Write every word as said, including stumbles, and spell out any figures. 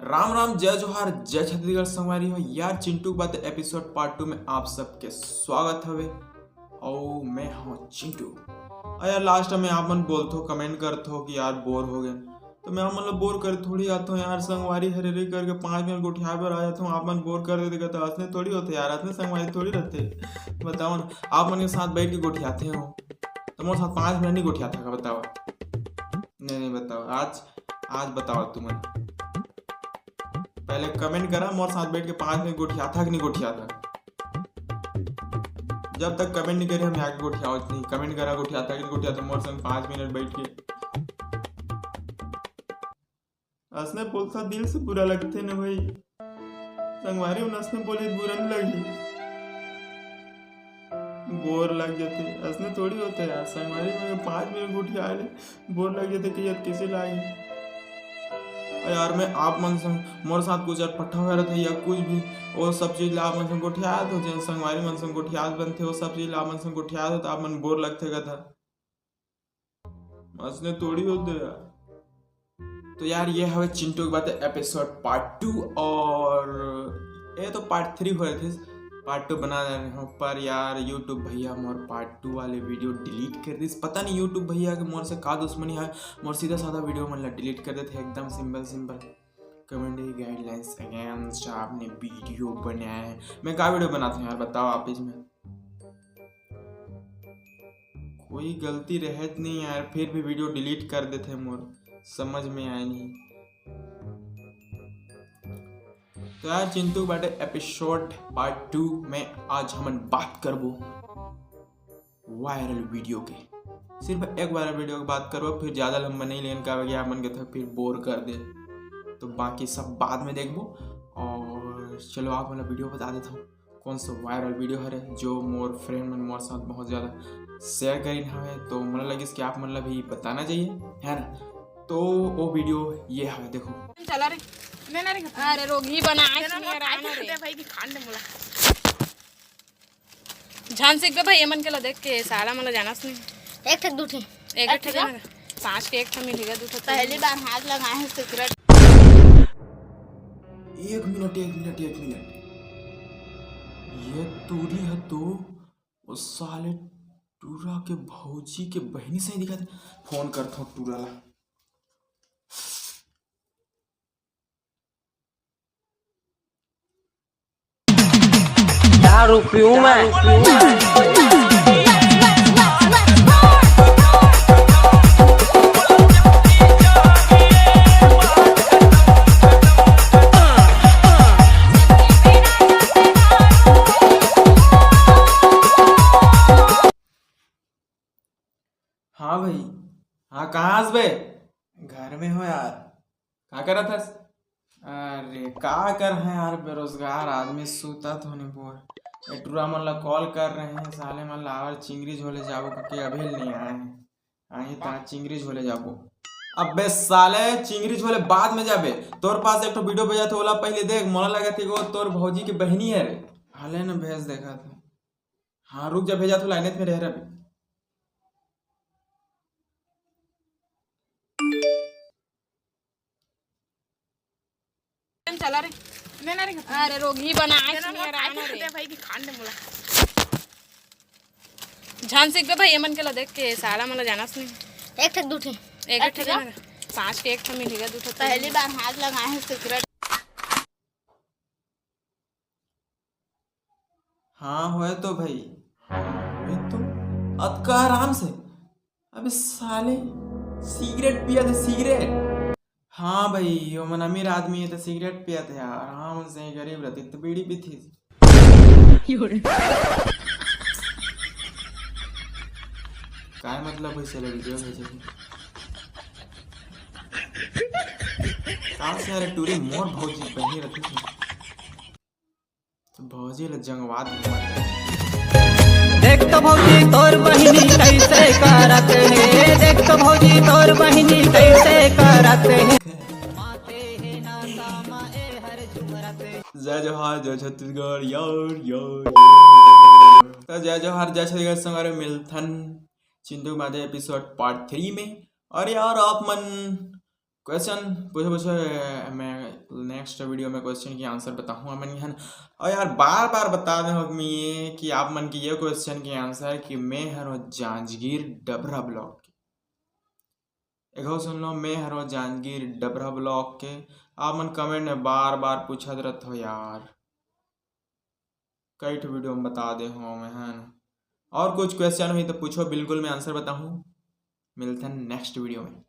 राम राम, जय जोहार, जय छत्तीसगढ़ संगवारी हो। यार, चिंटू के बात episode part two में आप सबके स्वागत हवे। अउ मैं हूँ चिंटू। अउ यार, last में आप मन बोलथो, comment करथो कि यार बोर हो गए, तो मैं आप मन ला बोर कर थोड़ी आथो यार। संगवारी हरे रे करके पाँच मिनट गोठिया बर आ जाथो, आप मन बोर कर देते, तो असने थोड़ी होते यार, असने संगवारी थोड़ी रहते। बताओ ना, आप मन के साथ बैठ के गोठियाथे हो, तो मोर साथ पाँच मिनट नहीं गोठियाथा का? बताओ, नहीं नहीं, बताओ, आज आज बताओ तुमन। पहले comment करा, मोर साथ बैठ के पाँच मिनट गोठियाथा कि नहीं गोठियाथा। जब तक comment नहीं करे, हम आके गोठियावत नहीं। Comment करा, गोठियाथा कि नहीं गोठियाथा मोर संग पाँच मिनट बैठ के। असने बोलता दिल से बुरा लगते न भाई। संगवारी उन असने बोले बुरा नहीं लगी। बोर लग जाते, असने थोड़ी होते यार। संगवारी में पाँच मिनट गोठिया ले, बोर लग जाते कि यार कैसे लागे। अ यार, मैं आप मन संग, मोर साथ कुछ अटपटा हो रहा था या कुछ भी, वो सब चीज ला आप मन संग गोठियात हो, जन संगवारी मन संग गोठियात बनते, वो सब चीज ला आप मन संग गोठियात हो, तो आप मन बोर लगते का था। असने थोड़ी होते यार। तो यार, ये हवे चिंटू के बात episode part two, और ये तो part three हो रहे थे, part two बना रहे हो, पर यार YouTube भैया मोर part two वाले video delete कर दिस। पता नहीं YouTube भैया के मोर से का दुश्मनी है, मोर सीधा साधा video मन ला delete कर देते एकदम simple simple। Community guidelines against आपने video बनाया है। मैं का video बनाता हूँ यार, बताओ आप इसमें। कोई गलती रहत नहीं यार, फिर भी video delete कर देते मोर, समझ में आए नहीं। तो यार, चिंटू बाटे episode part two में आज हमन बात करबो viral video के। सिर्फ एक viral video की बात करबो, फिर ज़्यादा लंबा नहीं लेन का, आप मन के तो फिर बोर कर दे, तो बाकी सब बाद में देखबो। और चलो, आप मन ला video बता देता हूँ, कौन सा viral video हरे जो मोर friend मन मोर साथ बहुत ज़्यादा share करिन हवे, तो मोला लगिस कि आप मन ला भी बताना चाहिए, है ना? तो वो video ये हवे, देखो। चला रे, ले ना रे। अरे रोगी बनाए ले ना, सुनिए, राम रे। भाई की खान दे मोला। झन सीख बे भाई, ये मन के ला देख के साला मन ला जानस नहीं। एक ठक दू ठे। एक एक ठक ठक ना। पाँच के एक ठक मिलेगा, दू ठक पहली बार हाथ लगाए हैं secret। एक मिनट, एक मिनट, एक मिनट। ये टूरी है तो, वो साले टूरा के भौजी के बहनी से ही दिखाते। फोन करता हूँ टूरा ला। दारू पीऊं मैं। हाँ भाई, हाँ, कहाँ हस बे? घर में हो यार। का करत हस? अरे का कर है यार, बेरोजगार आदमी, सूता तो नहीं बोर। ए टूरा मन ला कॉल कर रहे हैं, साले मन ला आवर चिंगरी झोले जाबो करके अभी नहीं आए हैं। आई ता चिंगरी झोले जाबो। अबे साले, चिंगरी झोले बाद में जाबे। तोर पास एक ठो वीडियो भेजा थे, ओला पहले देख। मोला लगा थे वो तोर भौजी के बहनी है रे। हाले न भेज देखा था। हाँ रुक जा, भेजा तो लाइनेत में रह रहा। चला रे, ले ना रे। अरे रोगी बनाए ले ना, सुनिए, राम रे। भाई की खान दे मोला। झन सीख बे भाई, ये मन के ला देख के साला मन ला जानस नहीं। एक ठक दू ठे। एक एक ठक ठक ना। पाँच के एक ठक मिलेगा, दू ठक पहली बार हाथ लगाए हैं secret। हाँ होए तो भाई, होए तो। अतका आराम से। अबे साले, सिगरेट पिया थे, सिगरेट। हाँ भाई, ओमन अमीर आदमी है तो सिगरेट पिया थे यार। हाँ, हमन से गरीब रहती तो बीड़ी पीती। काय मतलब है चलो वीडियो भेजे के? कहाँ से यार टूरी मोर भौजी बहनी रहती थी। तो भौजी ला जंगवा दूंगा। देख तो भौजी तोर बहिनी कैसे करत हे, देख तो भौजी तोर बहिनी कैसे करत हे। जय जोहार, जय छत्तीसगढ़, यार, यार, यार। तो जय जोहार, जय छत्तीसगढ़ संगवारी, मिलथन चिंटू के बाते episode part three में। और यार, आप मन question पूछो, पूछो, मैं next नेक्स्ट वीडियो में क्वेश्चन के आंसर बताहूँ आप मन के हन। और यार, बार बार बता दे हूँ मैं ये कि आप मन के ये क्वेश्चन के आंसर कि मैं हरों जांजगीर डबरा ब्लॉक के। एक और सुन लो, मैं हरों जांजगीर डबरा ब्लॉक के। आप मन कमेंट में बार बार पूछत रहत हो यार, कई ठो वीडियो में बता दे हूँ मैं, है ना। और कुछ क्वेश्चन हुई तो पूछो, बिल्कुल मैं आंसर बताहूँ। मिलते हैं नेक्स्ट वीडियो में।